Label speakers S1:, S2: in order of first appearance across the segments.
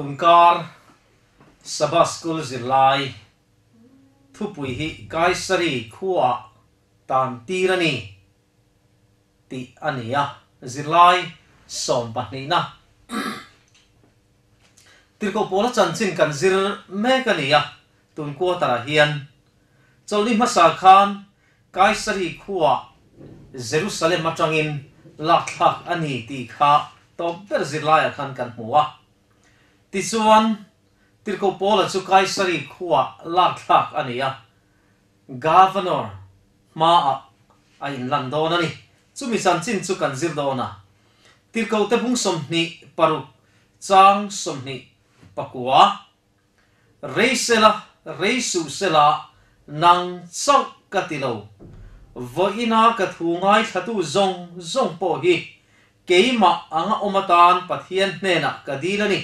S1: Tunkar Sabbath School zirlai thupui hi Kaisari khuaah tan tir a ni tih a ni a, zirlai sawmpahnihna Tirhkoh Pawla chanchin kan zir mek a ni a, tun quarter-ah hian chawlhni hmasa khan Kaisari khuaah Jerusalem atangin lakthlak a ni tih kha tawp ber zirlaiah khan kan hmu a. Tichuan, Tirhkoh Paula chu Kaisari khuaah lakthlak a ni a, Governor hmaah a inlan dawn a ni. Chumi chanchin chu kan zir dawn a. Tirhkohte bung 26 chang 24. Rei sela, rei suh sela, nang chauh ka ti lo. Vawiina ka thu ngaithlatu zawng zawng pawh hi keimah anga awm atan Pathian hnenah ka dil a ni.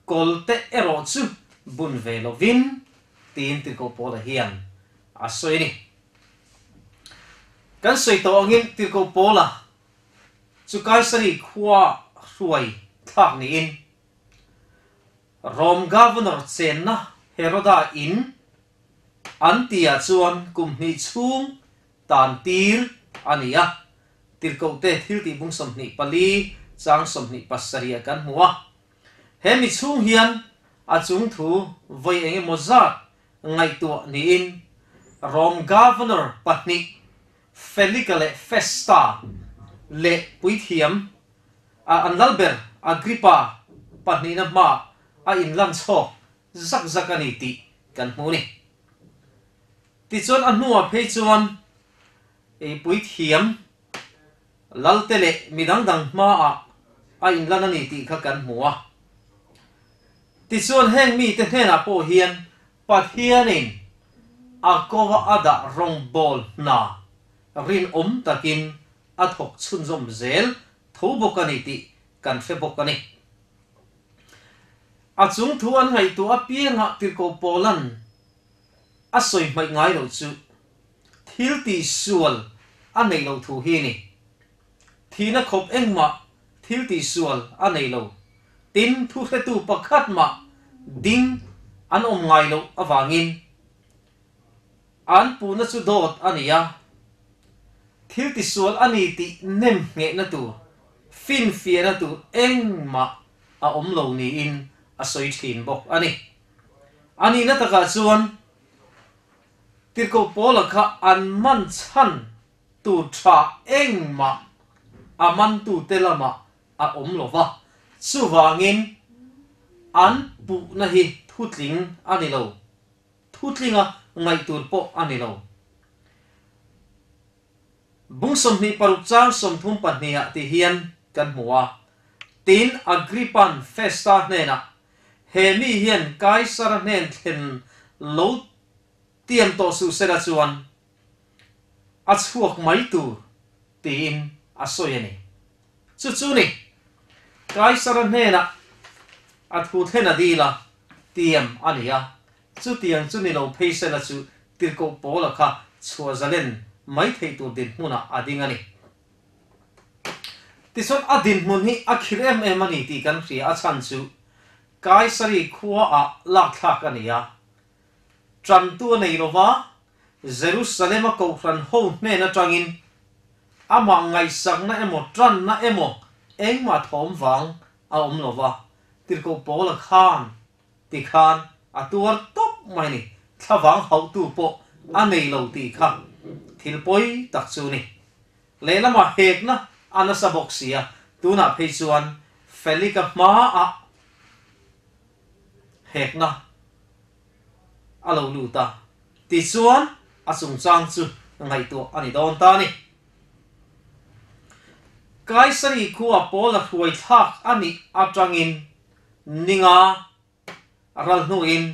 S1: Kawlte erawh chu bun ve lovin, tiin Tirhkoh Paula hian a sawi a ni. Kan sawi tawh angin Tirhkoh Paula chu Kaisari khua hruai thlak niin Rom Governor chenna Heroda in an tihah chuan kum hnih chhung tan tir a ni a, Tirhkohte thiltih bung 24 chang 27 ah kan hmu a. He mi chhung hian a chung thu vawi eng emaw zat ngaihtuah niin Rom Governor pahnih Felika leh Festa leh puithiam a an lalber Agrippa pahnihna hmaah a inlan chhawk zak zak a ni tih kan hmu ni. Tichuan a hnuah phei chuan ei puithiam lalte leh mi dang dang hmaah a inlan a ni tih kha kan hmu a. Tichuan heng mite hnenah pawh hian Pathianin a kova a dah rawngbâwl hna rinawm takin a thawk chhunzawm zel tho bawk a ni tih kan hre bawk a ni. A chung thu an ngaihtuah apiangah Tirhkoh Paula'n a sawi hmaih ngai loh chu thil tihsual a neih loh thu hi a ni. Thihna khawp engmah thil tihsual a nei lo. Tin, thuhretu pakhat mah ding an awm ngai loh avangin An puhna chu dawt a ni a, thil tisual a ni tih nem nghehna tur, finfiahna tur engmah a awm lo niin a sawi thin bawk a ni. A nihna takah chuan Tirhkoh Paula kha an man chhan tur tha engmah a mantute lamah a awm lo va, chuvangin an puhna hi thutling a ni lo. Thutlinga ngaih tur pawh a ni lo. Bung 26 chang 32 ah ti hian kan hmu a, Tin, Agrippa'n Festa hnenah, He mi hian Kaisara hnen thlen lo tiam tawh suh sela chuan a chhuak mai tur, tiin a sawi a ni. Chu chu ni, Kaisara hnenah a thu thlen a dil a, tiam a ni a, chutiang chu ni lo phei sela chu Tirhkoh Paula kha chhuah zalen mai theih tur dinhmunah a ding a ni. Tichuan a dinhmun hi a khir em em a ni tih kan hria, a chhan chu Kaisari khuaah lakthlak a ni a, tantu a nei lova, Jerusalem-a kohhran ho hnen atangin amah ngaihsakna emaw tanna emaw engmah thawm vang a awm lova, Tirhkoh Paula khan ti khan a tuar tawp mai ni, thlavang hauhtu pawh a nei lo tih kha thil pawi tak chu ni. Lehlamah hekna a nasa bawk sia, tunah phei chuan Felika hmaah hekna a lo lut a, tichuan a chungchang chu ngaihtuah a ni dawn ta a ni. Kaisari khua Paula hruai thlak a nih atangin ninga ral hnuin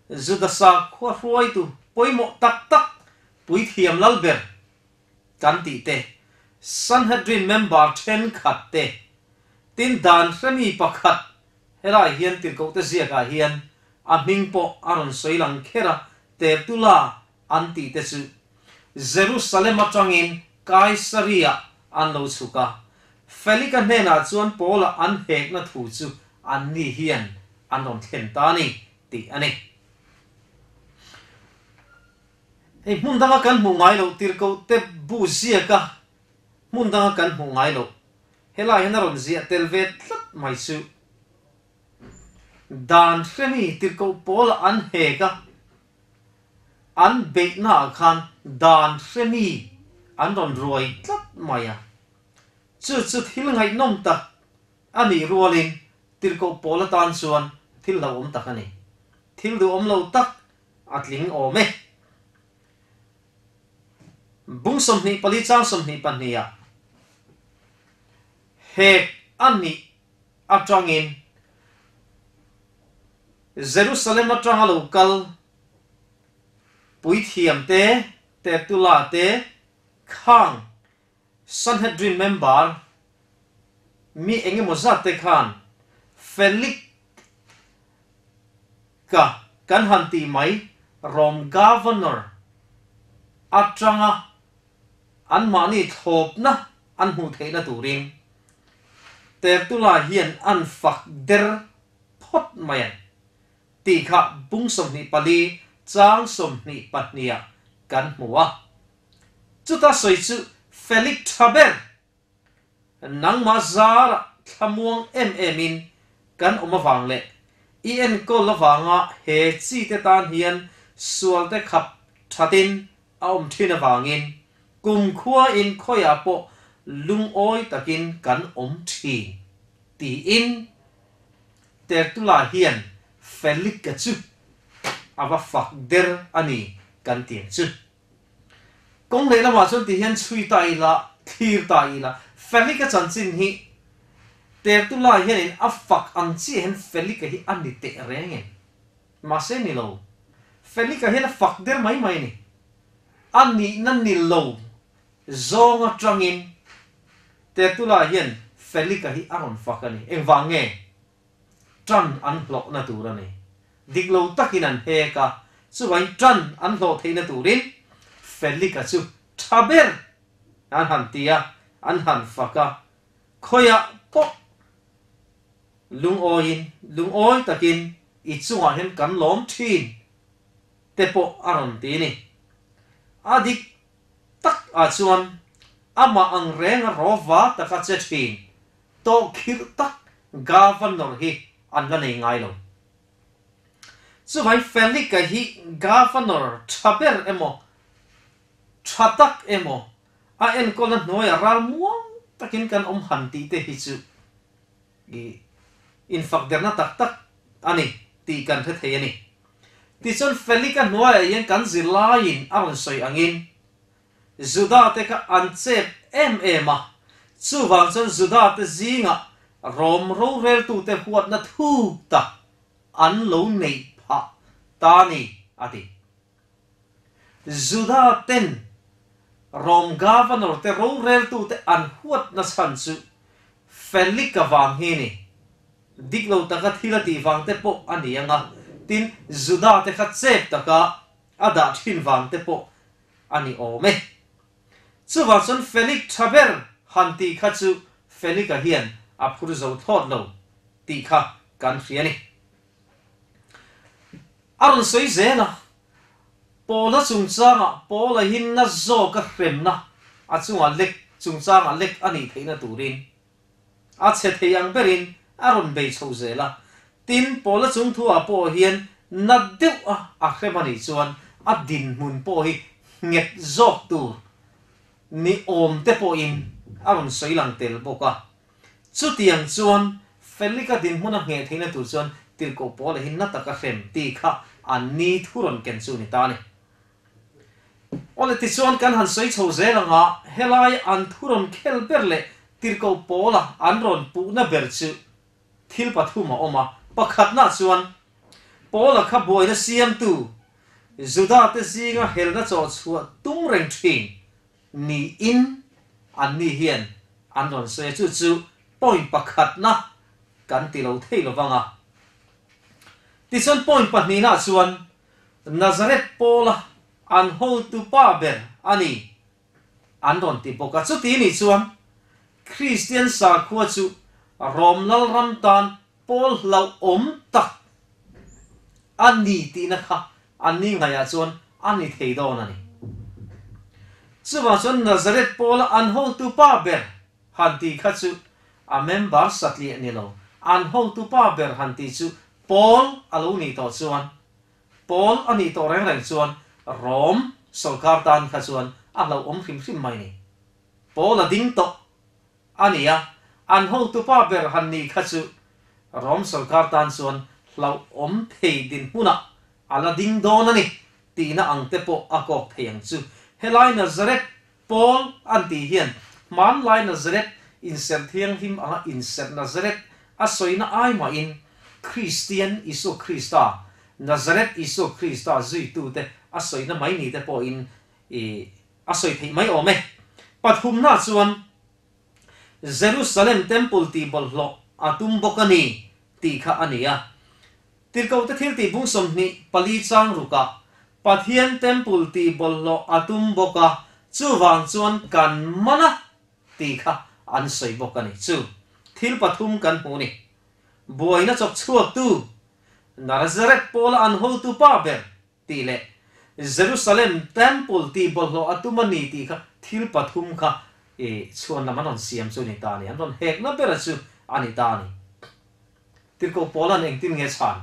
S1: Judasa khua hruaitu pawimawh tak tak puithiam lalber kan tih te, Sanhedrin member thenkhat te, tin dan hremi pakhat helai hian tirhkohte ziakah hian a hming pawh a rawn sawi lang kher a, Tertulla an tih te chu Jerusalem atangin Kaisaria an lo chhuk a, Felika hnenah chuan Paula an hekna thu chu anni hian an rawn thlen ta a ni tih a ni. Hei hmun danga kan hmuh ngai loh tirhkohte bu ziaka hmun danga kan hmuh ngai loh helai hian a rawn ziah tel ve tlat mai chu. Dan hremi tirhkoh pawlah an hek a, an beihnaah khan dan hremi an rawn ruai tlat mai a. Chu chu thil ngaihnawm tak a nih rualin tirhkoh pawl atan chuan thil hlauhawm tak a ni. Thil duhawm lo tak a tling awm e. Bung 24 chang 22 ah hek a nih atangin Jerusalem atanga lo kal puithiam te, Tertulla te, khang Sanhedrin member mi engemaw zat te khan Felix ka kan han tih mai Rom Governor atanga anmahni thlawpna an hmuh theihna turin Tertulla hian an fak der phawt mai ang tih kha bung 24 chang 22 ah kan hmu a. Chuta sawi chu Felix tha ber, nangmah zarah thlamuang em em in kan awm avang leh i enkawl avanga he chi te tan hian sual te khap thatin a awm thin avangin kumkhua in khawiah pawh lungawi takin kan awm thin, tiin Tertulla hian Felix-a chu a va fak der a ni kan ti ang chu. Kawng leh lamah chuan ti hian chhui ta ila, thlir ta ila, Felix-a chanchin hi Tertulla hianin a fak ang chiah hian Felix-a hi a ni teh reng em? Mahse ni lo. Felix-a hian a fak der mai mai a ni. A nihna ni lo zawng atangin Tertulla hian Felix-a hi a rawn fak a ni. Engvang nge? Tan an hlawhna tur a ni. Dik lo takin an hek a, chuvangin tan an hlawh theihna turin Felix-a chu tha ber an han ti a, an han fak a. Khawiah pawh Lungawiin, lungawi takin i chungah hian kan lawm thin te pawh a rawn ti ni. A dik tak ah chuan amah ang renga rawva taka che thin tawh khirh tak Governor hi an la nei ngai lo. Chuvai Felix-a hi Governor tha ber emaw, tha tak emaw a enkawlna hnuaiah ral muang takin kan awm han tih te hi chu I infak derna tak tak a ni tih kan hre thei a ni. Tichuan Felix-a hnuaiah hian kan zirlaiin a rawn sawi angin Juda-te kha an chep em em a, chuvang chuan Juda-te zingah Rom roreltute huatna thuk tak an lo neih phah ta ni, a ti. Juda-ten Rom governor-te roreltute an huatna chhan chu Felix-a vang hi ni. Dik lo taka thil a tih vang te pawh a ni ang a, tin, Juda-te kha chep taka a dah thin vang te pawh a ni awm e. Chuvang chuan Felix tha ber han tih kha chu Felix-a hian a phur zo thlawt lo tih kha kan hria a ni. A rawn sawi zel a, Paula chungchangah Paula hi na zawka hremna a chungah lek chungchangah lek a nih theihna turin a chhe thei ang berin a rawn bei chho zel a. Tin, Paula chungthuah pawh hian na deuh a a hrem a nih chuan a dinhmun pawh hi nghet zawk tur ni awm te pawhin a rawn sawi lang tel bawk a. Chutiang chuan Felika dinhmun a ngheh theihna tur chuan tirhkoh Paula hi na taka hrem tih kha an ni thu rawn ken chu ni ta a ni. Awle tichuan kan han sawi chho zel ang a, helai an thu rawn khel ber leh tirhkoh Paula an rawn puhna ber chu thil pathum a awm a, pakhatna chuan Paula kha buaina siamtu Juda te zinga helna chawh chhuah tum reng thin niin anni hian an rawn sawi a, chu chu point pakhatna kan ti lo thei lo vang a. Tichuan point pahnihna chuan Nazareth pawla an hotu pa ber a ni an rawn ti bawk a, chuti nih chuan Kristian sakhua chu Rom Lalram tan pawl hlauhawm tak. A ni tihna kha an ni ngaihah chuan a ni thei dawn a ni. Chuvang chuan Nazareth pawla an hotu pa ber han tih kha chu a member satliah ni lo, an hotu pa ber han tih chu Paul a lo nih tawh chuan, Paul a nih tawh reng reng chuan Rom sawrkar tan kha chuan a hlauhawm hrim hrim mai ni. Paul a ding tawh a ni a, an hotupa ber han nih kha chu Rom sawrkar tan chuan hlauhawm thei dinhmunah a la ding dawn a ni tihna ang te pawh a kawk thei ang chu. Helai Nazareth Paul an tih hian hmanlai Nazareth inserh thianghlim anga inserh Nazareth a sawina ai mahin Kristian Isua Krista, Nazareth Isua Krista zuitute a sawina mai ni te pawhin i A sawi theih mai awm e. Pathumna chuan Jerusalem Temple tih bawlhhlawh a tum bawk a ni tih kha a ni a. Tirhkohte thiltih bung 24 chang rukah Pathian Temple tih bawlhhlawh a tum bawk a, chuvang chuan kan man a tih kha an sawi bawk a ni. Chu thil pathum kan hmuh ni. Buaina chawk chhuaktu Nazareth pawla an hotu pa ber tih leh Jerusalem Temple tih bawlhhlawh a tum a ni tih kha thil pathum kha i chhuan lam an rawn siam chu a ni ta a ni. An rawn hekna bera chu a ni ta a ni. Tirhkoh Paula'n engtin nge chhan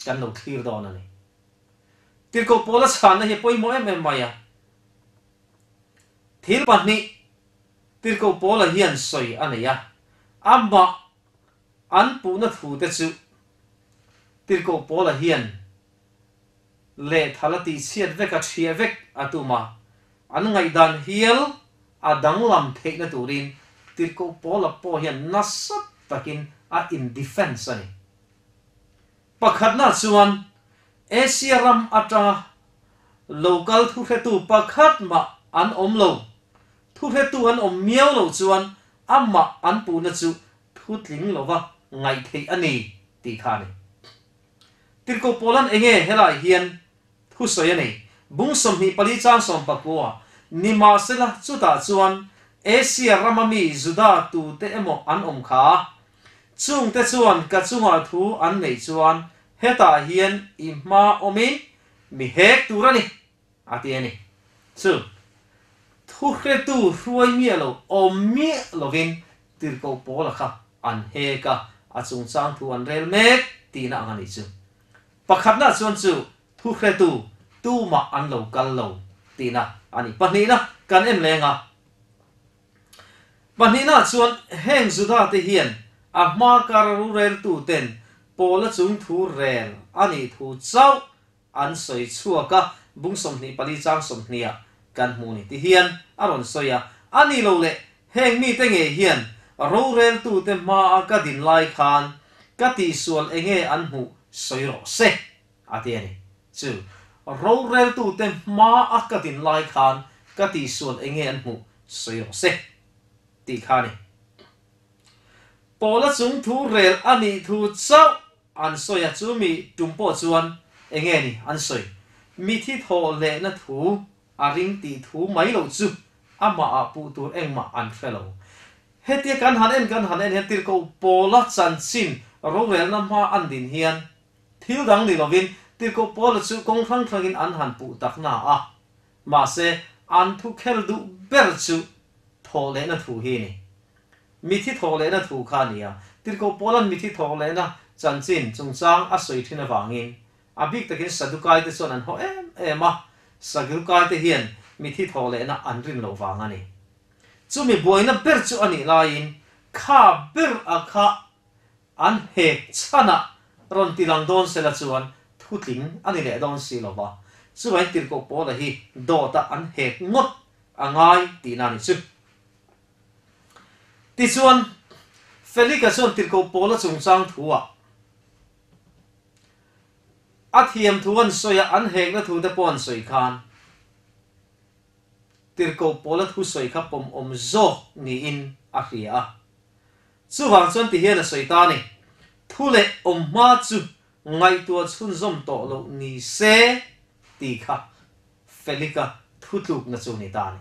S1: kan lo thlir dawn a ni. Tirhkoh Paula chhanna hi a pawimawh em em mai a. Thil pahnih Tirhkoh Paula hian sawi a nei a, amah an puhna thute chu Tirhkoh Paula hian lehthal a tihchhiat vek a ṭhiah vek a tum a, an ngaihdan hial a danglam theihna turin Tirhkoh Paula pawh hian nasa takin a in-defense a ni. Pakhatna chuan Asia ram atanga local thuhretu pakhat mah an awm lo, thuhretu an awm miau lo chuan amah an puhna chu thutling lova ngaih theih a ni tih kha a ni. Tirhkoh Paula'n enge helai hian thu sawi a nei? Bung 24 chang 19, Nimahsela chutah chuan Asia rama mi Juda tute emaw an awm kha. Chungte chuan ka chungah thu an neih chuan hetah hian i hma awmin mi hek tur a ni, a ti a ni. Chu thuhretu hruai miah lo awm miah lovin Tirhkoh Paula kha an hek a, a chungchang thu an rel mek tihna ang a nih chu. Pakhatna chuan chu thuhretu tumah an lo kal lo tihna a ni. Pahnihna kan en leng a. Pahnihna chuan heng Juda te hian a hma kar rureltu ten Paula chung thu rel a nih thu chauh an sawi chhuak a, bung 24 chang 20 ah kan hmu ni ti hian a rawn sawi a, a ni lo le, heng mite ngei hian roreltute hmaa ka din lai khan ka tihsual enge an hmuh sawi rawh se, a ti a ni. Chu roreltute hmaa ka din lai khan ka tihsual enge an hmuh sawi rawh se tih kha a ni. Paula chung thu rel a nih thu chauh An sawi a, chu mi tum pawh chuan enge ni an sawi? Mithi thawh lehna thu a ring tih thu mai loh chu amah ah puh tur engmah an hre lo. Hetia kan han en kan han en hian Tirhkoh Paula chanchin rorelna hma an din hian thil dang ni lovin Tirhkoh Paula chu kawng hrang hrangin an han puh tak na a, mahse an thu khel duh ber chu thawh lehna thu hi a ni. Mithi thawh lehna thu kha a ni a, Tirhkoh Paula'n mithi thawh lehna chanchin chungchang a sawi thin avangin a bik takin Sadukaite chuan an haw em em a, Sadukaite hian mithi thawh lehna an rin loh vang a ni. Chumi buaina ber chu a nih laiin kha ber a kha an hek chhanah rawn ti lang dawn sela chuan thutling a ni leh dawn si lova, chuvain Tirhkoh Paula hi dawta an hek ngawt a ngai tihna a ni chu. Tichuan, Felika chuan Tirhkoh Paula chungchang thuah a thiam thu an sawi a, an hekna thu te pawh an sawi khan Tirhkoh Paula thusawi kha pawmawm zawk niin a hria a. Chuvang chuan tihian a sawi ta a ni, Thu leh awm hma chu ngaihtuah chhunzawm tawh loh ni se tih kha Felika thutlukna chu ni ta a ni.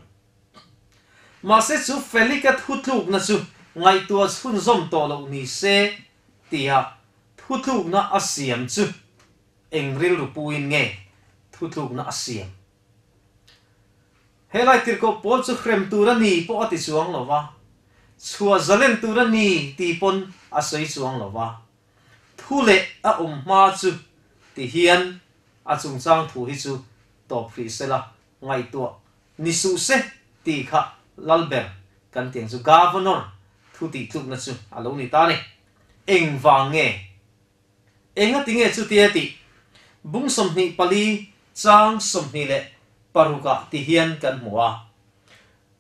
S1: Mahse chu Felika thutlukna chu ngaihtuah chhunzawm tawh loh ni se tia thutlukna a siam chu. Eng rilru puin nge thutlukna a siam? Helai tirhkoh pawl chu hrem tur a ni pawh a ti chuang lo va, chhuah zalen tur a ni ti pawn a sawi chuang lo va. Thu leh a awm hma chu ti hian a chungchang thu hi chu tawp hrih sela ngaihtuah ni suh se tih kha Lalber kan tiang chu Governor thu tih tlukna chu a lo ni ta a ni. Engvang nge? Enga tinge chutia tih? Bung 24 chang 26 ah ti hian kan hmu a.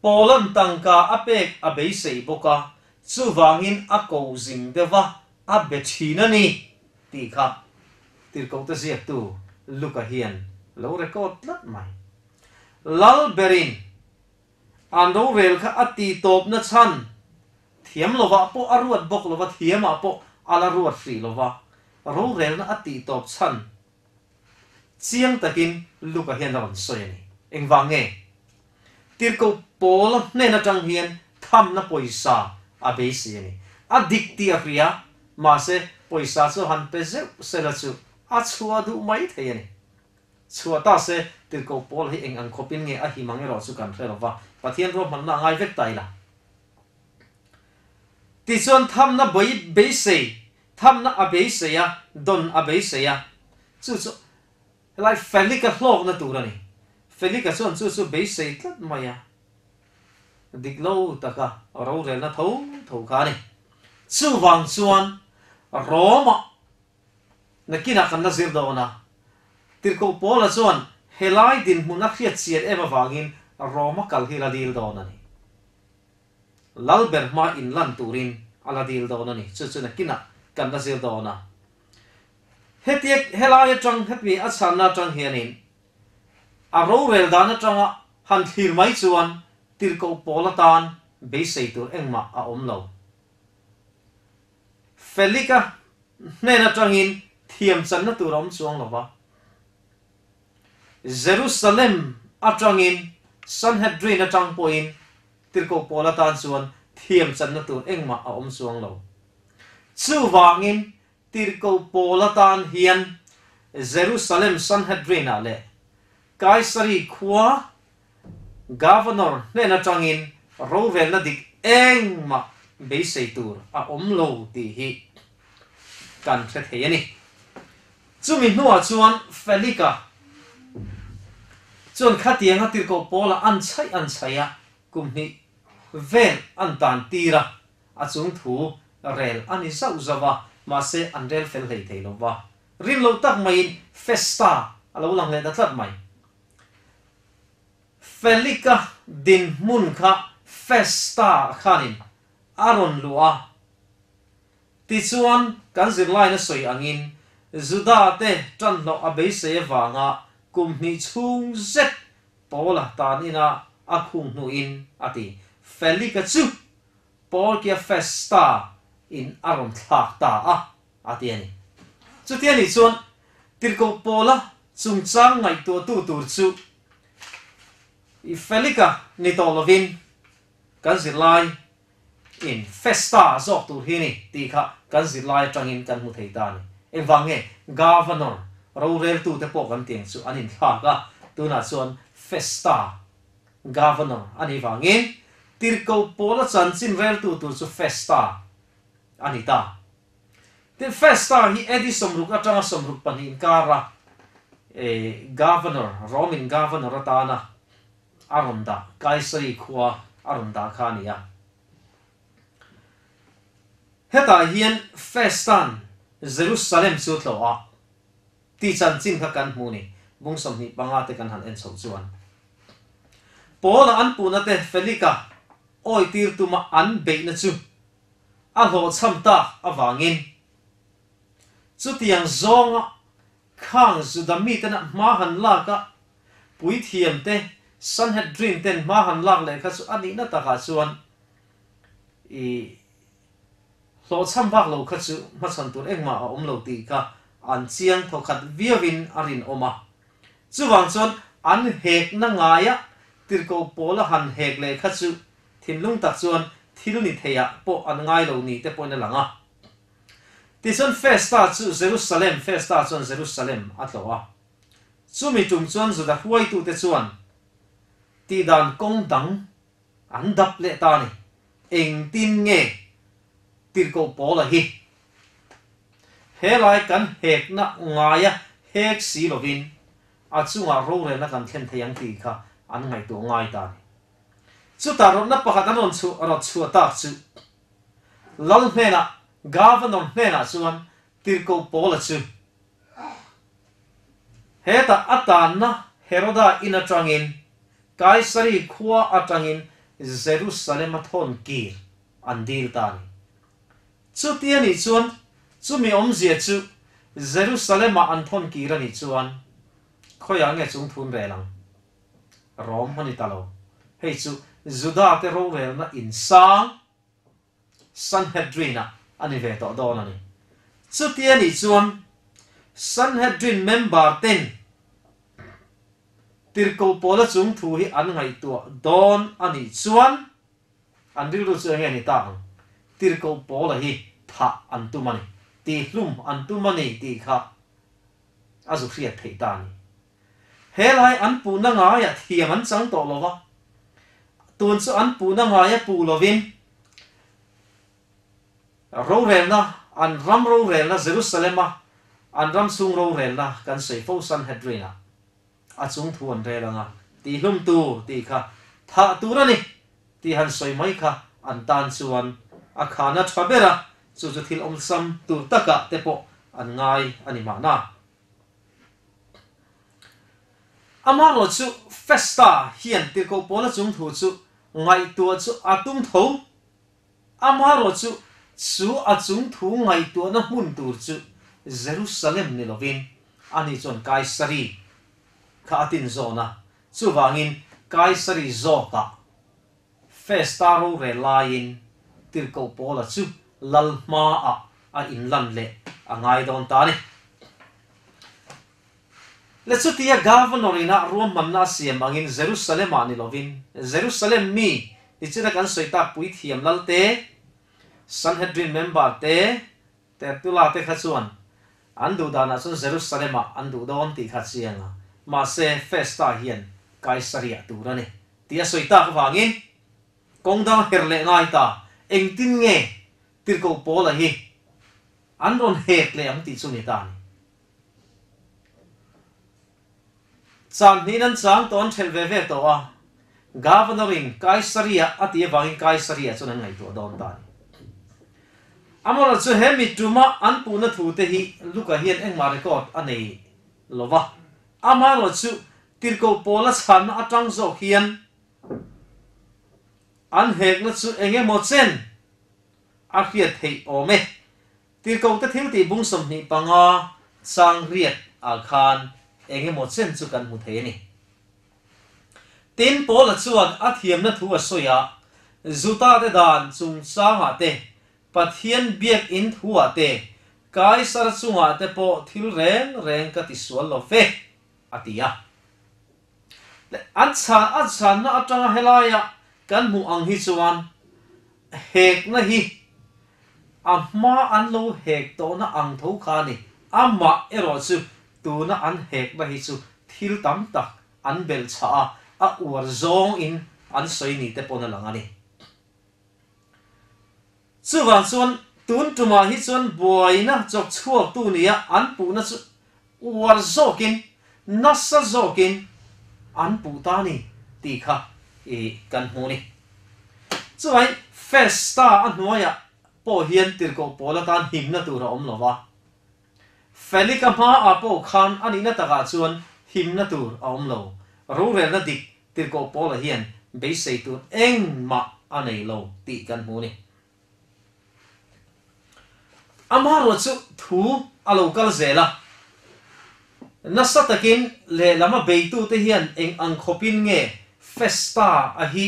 S1: Paula'n tangka a pek a beisei bawk a, chuvangin a ko zing deuh va, a be thin a ni tih kha tirhkohte ziaktu Luka hian lo record tlat mai. Lalberin An rorel kha a ti tawpna chhan thiam lovah pawh a ruat bawk lova, thiamah pawh a la ruat hrih lova, rorelna a tih tawp chhan chiang takin Luka hian a rawn sawi a ni. Engvang nge? Tirhkoh Paula hnen atang hian thamna pawisa a beisei a ni. A dik tih a hria, mahse pawisa chu han pe zeuh sela chu a chhuah duh mai thei a ni. Chhuah ta se, tirhkoh Paul hi eng ang khawpin nge a him ang erawh chu kan hre lo va, Pathian ruahmanna a ngai vek ta ila. Tichuan thamna bawi beisei, thamna a beisei a, don a beisei a, chu chu helai Felika hlawkna tur a ni. Felika chuan chu chu beisei tlat mai a, dik lo taka rorelna tho tho kha a ni. Chuvang chuan Rome-ah Nakinah kan la zir dawn a. Tirhkoh Paula chuan helai dinhmun a hriat chian em avangin Roma kal hi la dil dawn a ni. Lalber hma inlan turin a la dil dawn a ni. Chu chu nakinah kan la zir dawn a. Hetia helai atang hemi a chhanna atang hianin a rorel dan atanga han thlir mai chuan Tirhkoh Paula tan beisei tur engmah a awm lo. Felika hnen atangin thiamchanna tur a awm chuang lo va. Jerusalem atangin Sanhedrin atang pawhin Tirhkoh Paul atan chuan thiamchanna tur engmah a awm chuang lo. Chuvangin Tirhkoh Paul atan hian Jerusalem Sanhedrin-ah leh Kaisari khua Governor hnen atangin rorelna dik engmah beisei tur a awm lo tih hi kan hre thei a ni. Chumi hnuah chuan Felika chuan khatianga tirhkoh Paula an chhaih an chhaih a, kum hnih vel an tan tir a, a chung thu rel a ni zauh zauh a, mahse an rel fel hlei thei lo va. Rin loh tak maiin Festa a lo lang leh ta tlat mai. Felika dinhmun kha Festa khanin a rawn luh a. Tichuan, kan zirlaina sawi angin Juda-te ṭanhlawh a beisei avanga kum hnih chhung zet Paula tan ina a khung hnuin a ti. Felika chu Porkia Festa in a rawn thlak ta a, a ti a ni. Chuti a nih chuan Tirhkoh Paula chungchang ngaihtuahtu tur chu i Felika ni tawh lovin kan zirlai in Festa zawk tur hi a ni tih kha kan zirlai atangin kan hmu thei ta a ni. Engvang nge Governor roreltute pawh kan tiang chu an inthlak a, tunah chuan Festa Governor a nih vangin Tirhkoh Paula chanchin reltu tur chu Festa a ni ta. Tin, Festa hi AD 60 atanga 62 inkara Governor, Roman Governor atana a rawn dah, Kaisari khua a rawn dah kha a ni a. Hetah hian Festa'n Jerusalem chu tlawh a Ti chanchin kha kan hmu ni, bung 25 te kan han en chhoh chuan. Paula an puhna te Felika awi tir tuma an beihna chu a hlawhchham tak avangin chutiang zawnga khang Juda mitena hma han lak a, puithiam te Sanhedrin ten hma han lak leh kha chu a nihna takah chuan i Hlawhchham vak lo kha chu hmachhawn tur engmah a awm lo tih kha an chiang thawkhat viauin a rinawm a. Chuvang chuan an hekna ngaia tirhkoh pawl a han hek leh kha chu thinlung tak chuan thil ni theiah pawh an ngai lo ni te pawhin a lang a. Tichuan Festa chu Jerusalem, Festa chuan Jerusalem a tlawh a. Chumi tum chuan Juda hruaitute chuan tihdan kawng dang an dap leh ta a ni. Engtin nge Tirhkoh Paula hi helai kan hekna ngaia hek si lovin a chungah rorelna kan thlen thei ang tih kha an ngaihtuah ngai ta a ni. Chutah rawtna pakhat an rawn chhuah rawt chhuah tak chu Lal hnenah, Governor hnenah chuan Tirhkoh Paula chu hetah a tanna Heroda in atangin Kaisari khua atangin Jerusalem a thawn kir an dil ta a ni. Chuti a nih chuan chumi awmzia chu Jerusalem-ah an thawn kir a nih chuan khawiah nge chung thun rel ang? Rom a ni ta lo. Hei chu Juda-te rorelna insang Sanhedrin-ah a ni ve tawh dawn a ni. Chuti a nih chuan Sanhedrin member-ten Tirhkoh Paula chung thu hi an ngaihtuah dawn a nih chuan an rilru chu enge ni tak ang? Tirhkoh Paula hi thah an tum a ni, tihhlum an tum a ni tih kha a zu hriat theih ta a ni. Helai an puhna ngaiah thiam an chang tawh lo va, tun chu an puhna ngaia puh lovin rorelna, an ram rorelna Jerusalem-a an ram chhung rorelna kan sawi fo Sanhedrin-ah a chung thu an rel ang a, tihlum tur tih kha thah tur a ni tih han sawi mai kha an tan chuan a khana tha ber a, chu chu thil awmsam tur takah te pawh an ngai a ni mahna. Amaherawh chu Festa hian Tirhkoh Paula chung thu chu ngaihtuah chu a tum tho. Amaherawh chu chu a chung thu ngaihtuahna hmun tur chu Jerusalem ni lovin ani chuan Kaisari kha a tin zawn a, chuvangin Kaisari zawkah Festa rorel laiin Tirhkoh Paula chu lal hmaah a inlan leh a ngai dawn ta a ni. Le chutia Governor ina ruahmanna a siam angin Jerusalem-ah ni lovin Jerusalem mi nichina kan sawi tak puithiam lalte, Sanhedrin member te, Tertulla te kha chuan an duh danah chuan Jerusalem-ah an duh dawn tih kha a chiang a, mahse Festa hian Kaisaria tur a ni tih a sawi tak avangin kawng dang her leh ngai ta, engtin nge Tirhkoh Paula hi an rawn hek leh ang tih chu ni ta a ni. Chan hnihin an chang tawh an ṭhelh ve ve tawh a, Governor-in Kaisaria a tih avangin Kaisaria chuan an ngaihtuah dawn ta a ni. Amaherawhchu chu he mi tuma an puhna thute hi Luka hian engmah record a nei lo va, amaherawhchu Tirhkoh Paula chhanna atang zawk hian an hekna chu eng emaw chen a hriat theih awm e. Tirhkohte thiltih bung 25 chang riat ah khan eng emaw chen chu kan hmu thei a ni. Tin, Paula chuan a thiamna thu a sawi a, Jutate dan chungchangah te, Pathian biakinn thuah te, Kaisar chungah te pawh thil reng reng ka tisual lo ve, a ti a. An chhan a chhanna atanga helaia kan hmuh ang hi chuan hekna hi a hma an lo hek tawhna ang tho kha a ni. Amah erawh chu tuna an hekna hi chu thil tam tak an belh chhah a, a uar zawngin an sawi ni te pawn a lang a ni. Chuvang chuan tun tumah hi chuan buaina chawk chhuaktu nia an puhna chu uar zawkin, nasa zawkin an puh ta ni tih kha i kan hmu ni. Chuvangin Festa a hnuaiah pawh hian tirhkoh pawl atan himna tur a awm lo va. Felika hmaah pawh khan a nihna takah chuan himna tur a awm lo. Rorelna dik Tirhkoh Paula hian beisei tur engmah a nei lo tih kan hmu a ni. Amaherawh chu thu a lo kal zel a, nasa takin lehlama beitute hian eng ang khawpin nge Festa a hi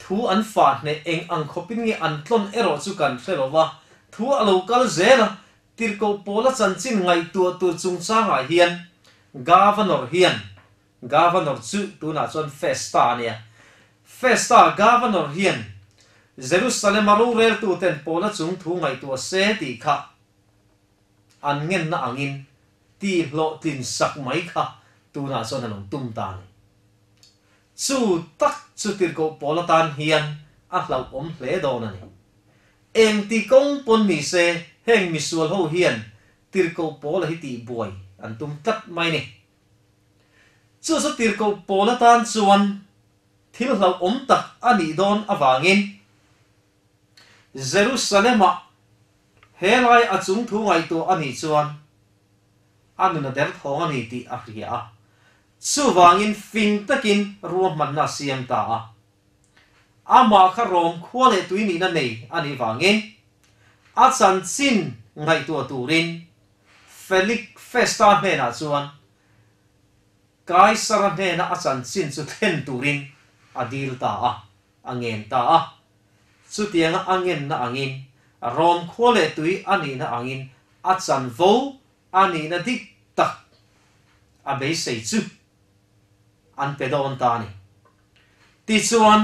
S1: thu an fah hneh eng ang khawpin nge an tlawn erawh chu kan hre lo va, thu a lo kal zel a, Tirhkoh Paula chanchin ngaihtuah tur chungchangah hian Governor hian Governor chu tunah chuan Festa a nia. Festa Governor hian Jerusalem-a roreltuten Paula chung thu ngaihtuah se tih kha an ngenna angin tih hlawhtlin sak mai kha tunah chuan a lo tum ta a ni. Chu tak chu tirhkoh pawl atan hian a hlauhawm hle dawn a ni. Engti kawng pawn ni se heng misual ho hian tirhkoh pawla hi tihbuai an tum tlat mai a ni. Chu chu tirhkoh pawl atan chuan thil hlauhawm tak a nih dawn avangin Jerusalem-ah helai a chung thu ngaihtuah a nih chuan a nun a derthawng a ni tih a hria a. Chuvangin fing takin ruahmanna a siam ta a. Amah kha Rom khua leh tui nihna nei a nih vangin a chanchin ngaihtuah turin Felik Festa hnenah chuan Kaisara hnena a chanchin chu thlen turin a dil ta a, a ngen ta a. Chutianga a ngenna angin Rom khua leh tui a nihna angin a chanvo a nihna dik tak a beisei chu an pe dawn ta a ni. Tichuan,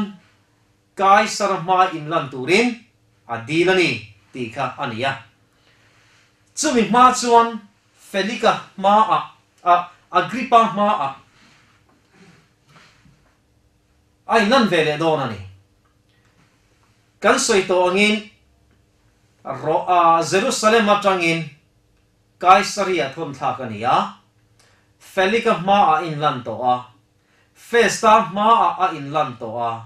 S1: Kaisara hma inlan turin a dil a ni tih kha a ni a. Chumi hma chuan Felika hmaah, a Agrippa hmaah a inlan ve leh dawn a ni. Kan sawi tawh angin Jerusalem atangin Kaisaria thawnthlak a ni a, Felika hmaah a inlan tawh a, Festa hmaah a inlan tawh a,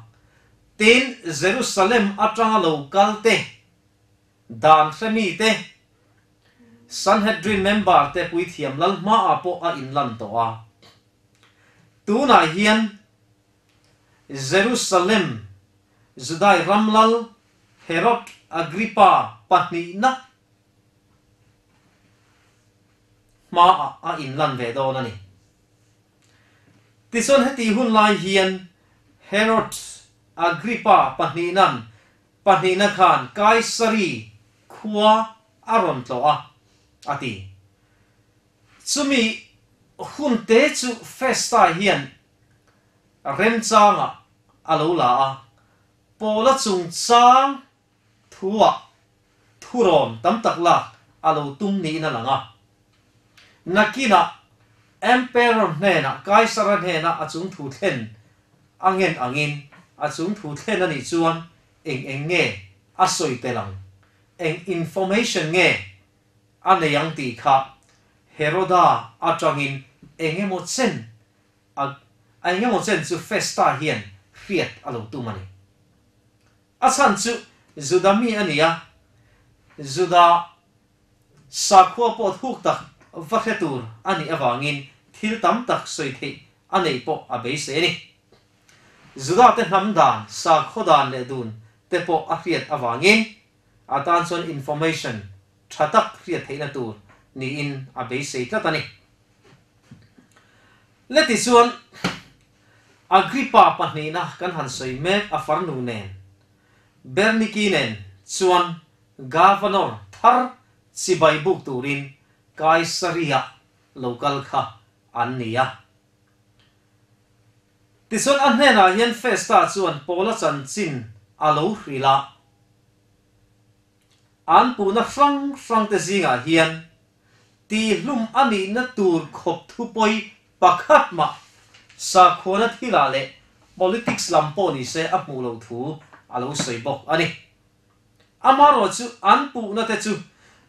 S1: tin Jerusalem atanga lo kal te, dan hremi te, Sanhedrin member te puithiam lal hmaah pawh a inlan tawh a. Tunah hian Jerusalem Judai ram lal Herod Agrippa pahnihna hmaah a inlan ve dawn a ni. Tichuan heti hun lai hian Herod Agrippa pahnihnan pahnihna khan Kaisari khua a rawn tlawh a, a ti. Chumi hun te chu Festa hian remchangah a lo la a, Paula chungchang Thuah thurawn tam tak lak a lo tum niin a lang a. Nakinah Emperor hnenah Kaisara hnena a chung thu thlen a ngen angin a chung thu thlen a nih chuan eng eng nge a sawi tel ang, eng information nge a nei ang tih kha Heroda atangin eng emaw chen a eng emaw chen chu Festa hian hriat a lo tum a ni. A chhan chu Juda mi a ni a, Juda sakhua pawh thuk tak va hre tur a nih avangin thil tam tak sawi theih a neih pawh a beisei a ni. Juda te hnam dan, sakhaw dan leh dun te pawh a hriat avangin a tan chuan information tha tak hriat theihna tur niin a beisei tlat a ni. Leti chuan Agrippa pahnihna kan han sawi mek a farnu nen, Berniki nen chuan Governor thar chibai buk turin Kaisaria lo kal kha an ni a. Tichuan a hnenah hian Festa chuan Paula chanchin a lo hrilh a, an puhna hrang hrangte zingah hian Tihlum a nihna tur khawp thupawi pakhat mah sakhuana thilah leh politics lam pawh ni se a hmuh loh thu a lo sawi bawk a ni. Amaherawhchu an puhna te chu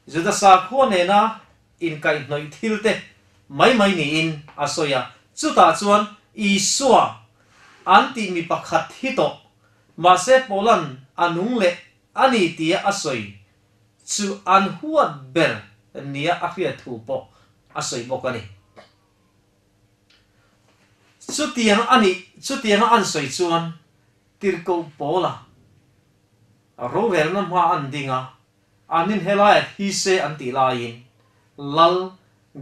S1: Juda sakhua nena inkaihhnawih thil te mai mai niin a sawi a, chutah chuan Isua an tih mi pakhat hi tawh mahse Paula'n a nung leh a ni tia a sawi chu an huat ber nia a hriat thu pawh a sawi bawk a ni. Chutiang a nih, chutianga an sawi chuan Tirhkoh Paula rorelna hma an ding a, an inhelaiah thi se an tih laiin Lal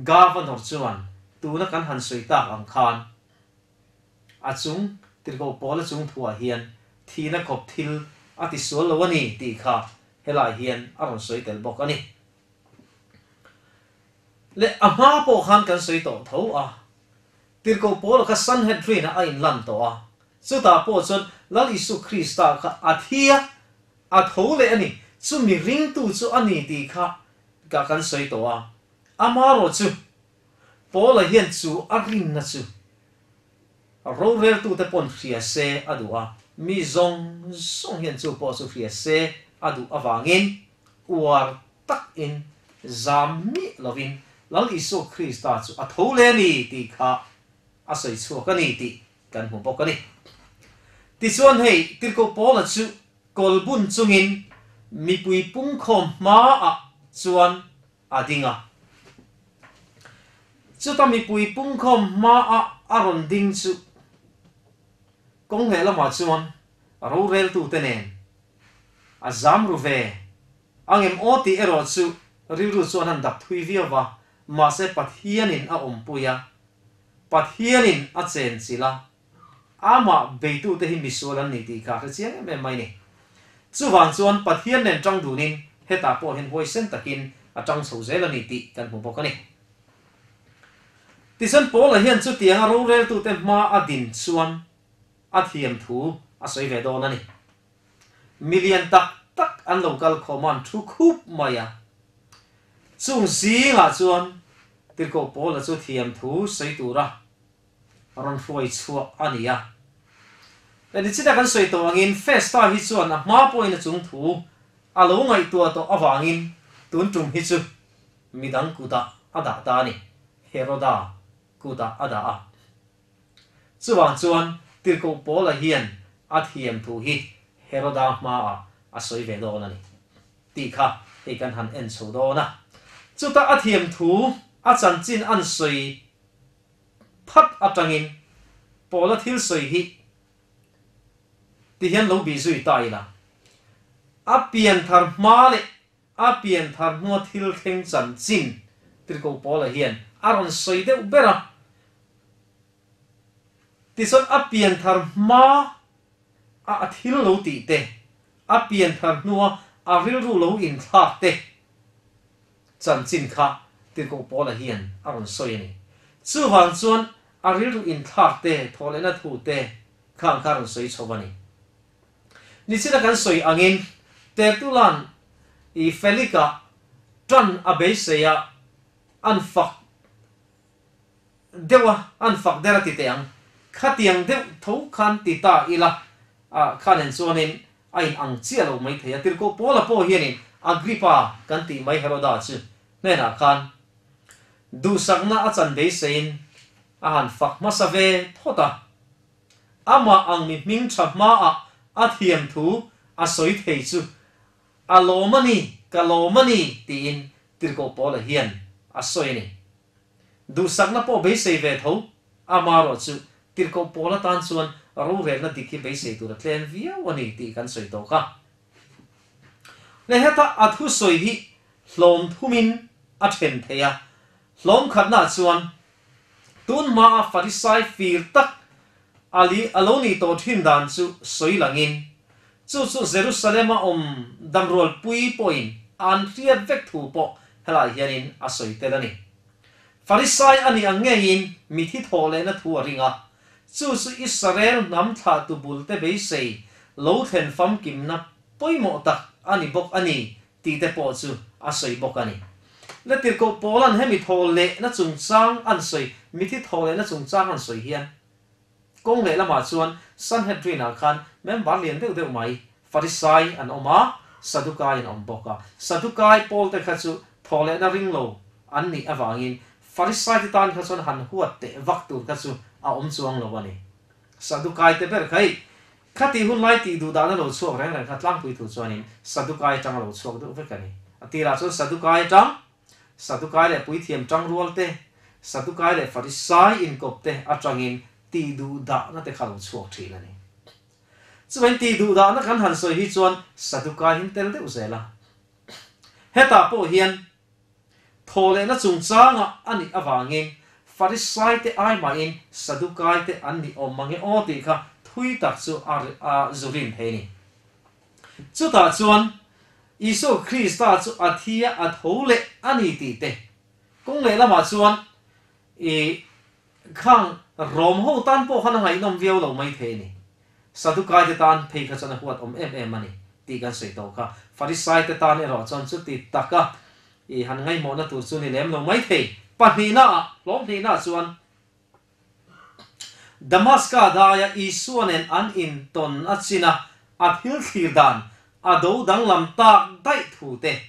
S1: Governor chuan tuna kan han sawi tak ang khan a chung Tirhkoh Paula chung thuah hian thihna khawp thil a ti sual lo a ni tih kha helai hian a rawn sawi tel bawk a ni. Leh a hma pawh khan kan sawi tawh tho a, Tirhkoh Paula kha Sanhedrin-ah a inlan tawh a, chutah pawh chuan Lal Isu Krista kha a thi a, a tho leh a ni, chumi ringtu chu a ni tih kha kan sawi tawh a. Amaherawhchu, Paula hian chu a rinna chu roreltute pawn hria se a duh a, mi zawng zawng hian chu pawh chu hria se a duh avangin uar takin zam miah lovin Lal Isua Krista chu a tho leh a ni tih kha a sawi chhuak a ni tih kan hmu bawk a ni. Tichuan hei Tirhkoh Paula chu kawl bun chungin mipui pungkhawm hmaah chuan a ding a. Chuta mipui pungkhawm hmaah a rawn ding chu kawng leh lamah chuan roreltute nen a zam ru ve angem aw tih erawh chu rilru chuan an dap thui viau va, mahse Pathianin a awmpui a, Pathianin a chenchilh a, amah beitute hi misual an ni tih kha a hre chiang em em mai ni. Chuvang chuan Pathian nen tang dunin hetah pawh hian huaisen takin a tang chho zel a ni tih kan hmu bawk a ni. Tichuan Paula hian chutianga roreltute hma a din chuan a thiam thu a sawi ve dawn a ni. Milian tak tak an lo kal khawm a, an thu khup mai a. Chung zingah chuan Tirhkoh Paula chu thiam thu sawi tura rawn hruai chhuah a ni a. Nichin a kan sawi tawh angin Festa hi chuan a hma pawhin a chung thu a lo ngaihtuah tawh avangin tun tum hi chu midang kutah a dah ta a ni, Heroda kutah a dah a. Chuvang chuan Tirhkoh Paula hian a thiam thu hi Heroda hmaah a sawi ve dawn a ni tih kha hei kan han en chho dawn a. Chuta a thiam thu a chanchin an sawi phat atangin Paula thil sawi hi ti hian lo bih zui ta ila, a pianthar hma leh a pianthar hnua thil thleng chanchin Tirhkoh Paula hian a rawn sawi deuh ber a. Tichuan a pianthar hma a a thil lo tih te, a pianthar hnua a rilru lo inthlak te, Chanchin kha Tirhkoh Paula hian a rawn sawi a ni. Chuvang chuan a rilru inthlak te, thawhlehna thu te khang kha a rawn sawi chho a ni. Nichina kan sawi angin Tertulan i Felika tan a beisei a, an fak deuh a, an fak der a ti teh ang. Khatiang deuh tho khan ti ta ila, khanen chuanin a in ang chiah lo mai thei a. Tirhkoh Paula pawh hianin Agrippa kan tih mai Heroda chu hnenah khan duhsakna a chan beiseiin a han fak hmasa ve phawt a. Amah ang mi hming tha hmaah a thiam thu a sawi thei chu a lawm a ni, ka lawm a ni tiin Tirhkoh Paula hian a sawi a ni. Duhsakna pawh beisei ve tho, amarawh chu Tirhkoh Pawl atan chuan rorelna dik hi beisei tur a tlem viau a ni tih kan sawi tawh kha. Le heta a thusawi hi hlawm thumin a then thei a, hlawm khatnaah chuan tun hmaa Farisai fir tak a li a lo nih tawh thin dan chu sawi langin chu chu Jerusalem-a awm damrualpui pawhin an hriat vek thu pawh helai hianin a sawi tel a ni. Farisai a nih ang ngeiin mithi thawh lehna thu a ring a, chu chu Israel hnam thlahtu bulte beisei lo thlen famkimna pawimawh tak a ni bawk a ni tih te pawh chu a sawi bawk a ni. Le Tirhkoh Paula'n hemi thawh lehna chungchang an sawi, mithi thawh lehna chungchang an sawi hian kawng leh lamah chuan Sanhedrin-ah khan member lian deuh deuh mai Farisai an awm a, Sadukai an awm bawk a. Sadukai pawlte kha chu thawh lehna ring lo an nih avangin Farisai te tan kha chuan han huat teh vak tur kha chu a awm chuang lo a ni. Sadukai te ber kha hei Khati hun lai tih duh dahna lo chhuak reng reng kha tlangpui thu chuanin Sadukai atang a lo chhuak deuh vek a ni. A tirah chuan Sadukai atang, Sadukai leh puithiam tangrual te, Sadukai leh Farisai inkawp te atangin tih duh dahna te kha lo chhuak thin a ni. Chuvain tih duh dahna kan han sawi hi chuan Sadukai hin tel deuh zel a. Hetah pawh hian Thawhlehna chungchangah a nih avangin Farisaite ai mahin Sadukaite an nih awm mange aw tih kha thui tak chu a zu rin thei a ni. Chutah chuan Isua Krista chu a thi a, a tho leh a ni tih te, kawng lehlamah chuan i khang Rom ho tan pawh khan a ngaihnawm viau lo mai thei a ni. Sadukaite tan phei kha chuan a huat awm em em a ni tih kan sawi tawh kha. Farisaite tan erawh chuan chuti taka. I han ngaihmawhna tur chu ni lem lo mai thei. Pahnihnaah, hlawm hnihnaah chuan Damaska daia Isua nen an intawn a chin a, a thil thlir dan a do danglam tak daih thu te,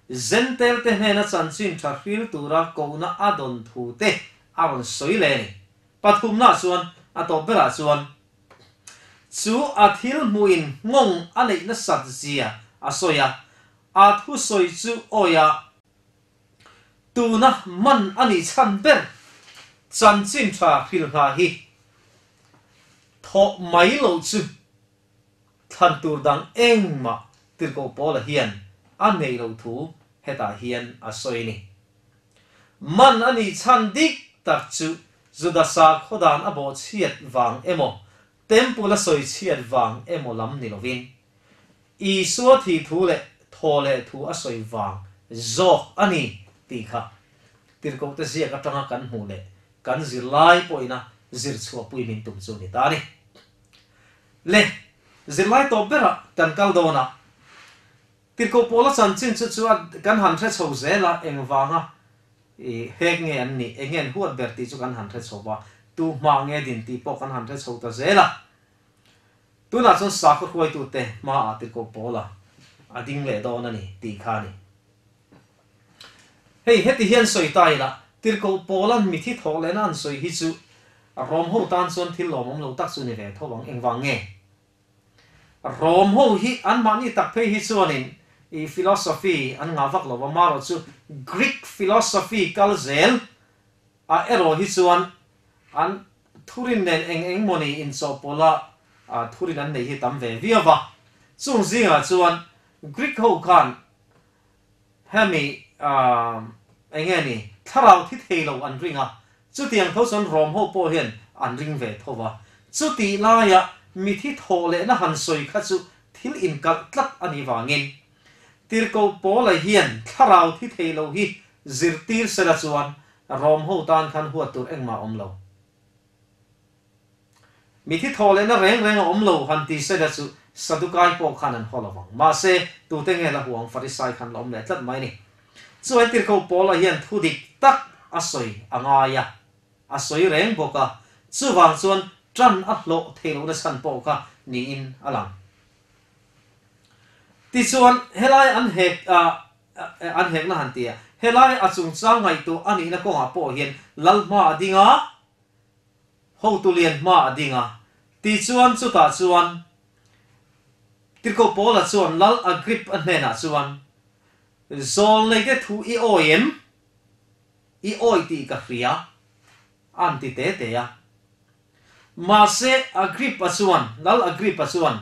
S1: Zentelte hnena chanchin tha hril tura kohna a dawn thu te a rawn sawi leh a ni. Pathumnaah chuan a tawp berah chuan chu a thil hmuhin nghawng a neih nasat zia a sawi a, a thusawi chu awi a, tuna man a nih chhan ber chanchin tha hrilh hna hi thawh mai loh chu thlan tur dang engmah Tirhkoh Paula hian a neih loh thu hetah hian a sawi a ni. Man a nih chhan dik tak chu Juda sakhaw dan a bawhchhiat vang emaw, Temple a sawichhiat vang emaw lam ni lovin, Isua thih thu leh thaw leh thu a sawi vang zawk a ni tih kha Tirhkohte ziak atanga kan hmuh leh kan zirlai pawhina zir chhuahpui min tum chu ni ta a ni. Le, zirlai tawp berah kan kal dawn a, Tirhkoh Pawla chanchin chu chu a kan han hre chho zel a, engvanga i hek nge an nih, eng nge an huat ber tih chu kan han hre chho va, tu hma nge din tih pawh kan han hre chho ta zel a. Tunah chuan sakhaw hruaitute hmaah Tirhkoh Pawla a ding leh dawn a ni tih kha a ni. Hei heti hian sawi ta ila, Tirhkoh Pawla'n mithi thawh lehna an sawi hi chu Rom ho tan chuan thil lawmawm lo tak chu ni ve tho ang. Engvang nge? Rom ho hi anmahni tak phei hi chuanin i philosophy an ngah vak lo va, marawh chu Greek philosophy kal zel a erawh hi chuan an thurin nen eng eng mawni inchawhpawlh a thurin an neih hi tam ve viau va. Chung zingah chuan Greek ho khan hemi eng nge ni thlarau thi thei lo an ring a, chutiang tho chuan Rom ho pawh hian an ring ve tho va. Chutih laia mithi thawh lehna han sawi kha chu thil inkalh tlat a nih vangin Tirhkoh Paula hian thlarau thi thei lo hi zirtir sela chuan Rom ho tan khan huat tur engmah a awm lo. Mithi thaw lehna reng reng a awm lo han ti sela chu Sadukai pawh khan an haw lovang. Mahse, tute nge la huang Farisai khan la awm leh tlat mai ni. Chuan Tirhkoh Paula hian thu dik tak a sawi a ngai a, a sawi reng bawk a, chuvang chuan tan a hlawh theih lohna chhan pawh kha niin a lang. Tichuan, helai an hek a, an hekna han ti a, helai a chungchang ngaihtuah a nihna kawngah pawh hian Lal hma a ding a, hotu lian hma a ding a. Tichuan, chutah chuan Tirhkoh Paula chuan Lal Agrippa hnenah chuan, Zawlneite thu i awi em? I awi tih ka hria, a an ti te te a. Mahse, Agrippa chuan, Lal Agrippa chuan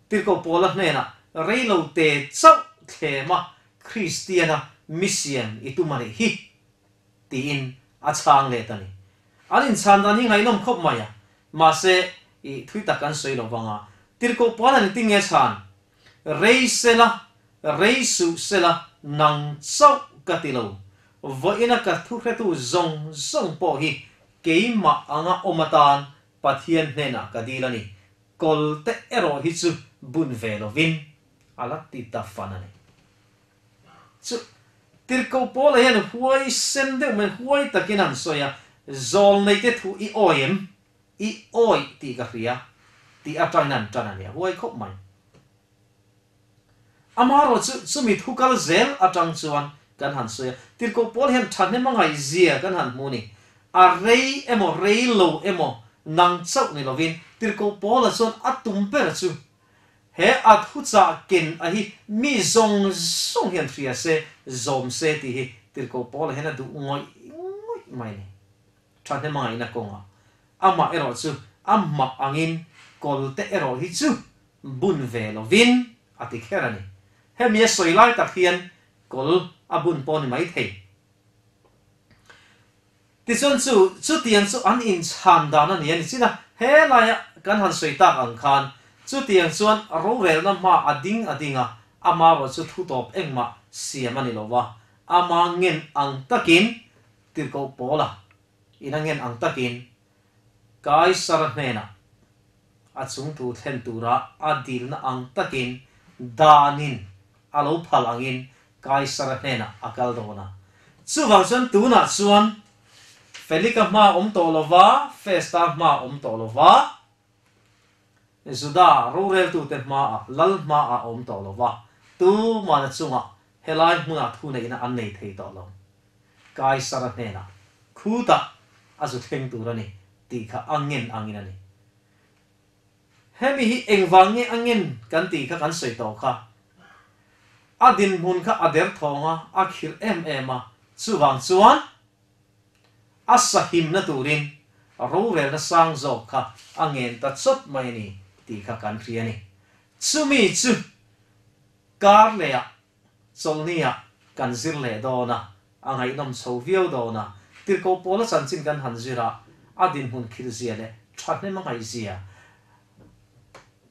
S1: Tirhkoh Paula hnenah, Reilo te chauh thlema Kristiana mi siam i tum a nih hi, tiin a chhang let a ni. An inchhan dan hi ngaihnawm khawp mai a, mahse, i thui tak kan sawi lo vang a. Tirhkoh Paula ni tinge chhan? Rei sela, rei suh sela, nang chauh ka ti lo. Vawiina ka thuhretu zawng zawng pawh hi keimah anga awm atan Pathian hnenah ka dil a ni. Kawlte erawh hi chu bun ve lovin a la ti ta fan a ni. Chu Tirhkoh Paula hian huai sen deuh mai huai takin an sawi a, Zawlneite thu i awi em? I awi tih ka hria tih atangin an tan a nia, huai khawp mai. Amaherawh chu chumi thu kal zel atang chuan kan han sawi a, Tirhkoh Paul hian thahnem a ngaihzia kan han hmu a ni. A rei emaw rei lo emaw nang chauh ni lovin Tirhkoh Paula chuan a tum ber chu he a thuchah ken a hi mi zawng zawng hian hria se, zawm se tih hi Tirhkoh Paula hian a duh ngawih ngawih mai a ni. Thahnem a ngaihna kawngah amah erawh chu amah angin kawlte erawh hi chu bun ve lovin a ti kher a ni. Hemi a sawi lai tak hian kawl a bun pawh ni mai thei. Tichuan chu chutiang chu an inchhan dan a ni a ni chin a, he laia kan han sawi tak ang khan chutiang chuan rorelna hma a ding a ding a, ama erawh chu thu tawp engmah siam a ni lo va, ama ngen ang takin Tirhkoh Paula in a ngen ang takin Kaisara hnenah a chungthu thlen tura a dilna ang takin danin a lo phal angin Kaisara hnenah a kal dawn a. Chuvang chuan tunah chuan Felika hma awm tawh lo va, Festa hma awm tawh lo va, Juda roreltute hmaah, lal hmaah awm tawh lo va, tumana chungah helai hmunah thuneihna an nei thei tawh lo. Kaisara hnenah khutah a zu thleng tur a ni tih kha a ngen angin a ni. Hemi hi engvang nge a ngen kan tih kha kan sawi tawh kha. A dinhmun kha a derthawng a, a khirh em em a, chuvang chuan a sahimna turin rorelna sang zawk kha a ngen ta chawt mai a ni tih kha kan hria a ni. Chumi chu kar lehah Chawlhniah kan zir leh dawn a, a ngaihnawm chho viau dawn a, tirhkoh pawla chanchin kan han zir a, a dinhmun khilhzia leh thahnem a ngaihzia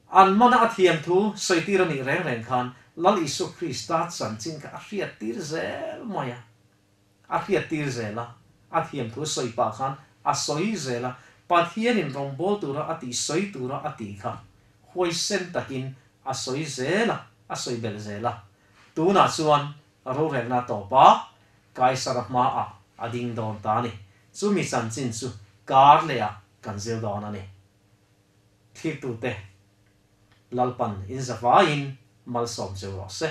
S1: an mana a thiam thu sawitir a nih reng reng khan Lal Isua Krista chanchin kha a hriattir zel mai a, a hriattir zel a, a thiam thu sawi pah khan a sawi zel a, Pathianin rawngbâwl tura a tih sawi tura a tih kha huaisen takin a sawi zel a, a sawi belh zel a. Tunah chuan rorelna tawp a, Kaisara hmaah a ding dawn ta a ni. Chumi chanchin chu kar lehah kan zir dawn a ni. Thlirtute, Lalpan in zavaiin malsawm cheu rawh se.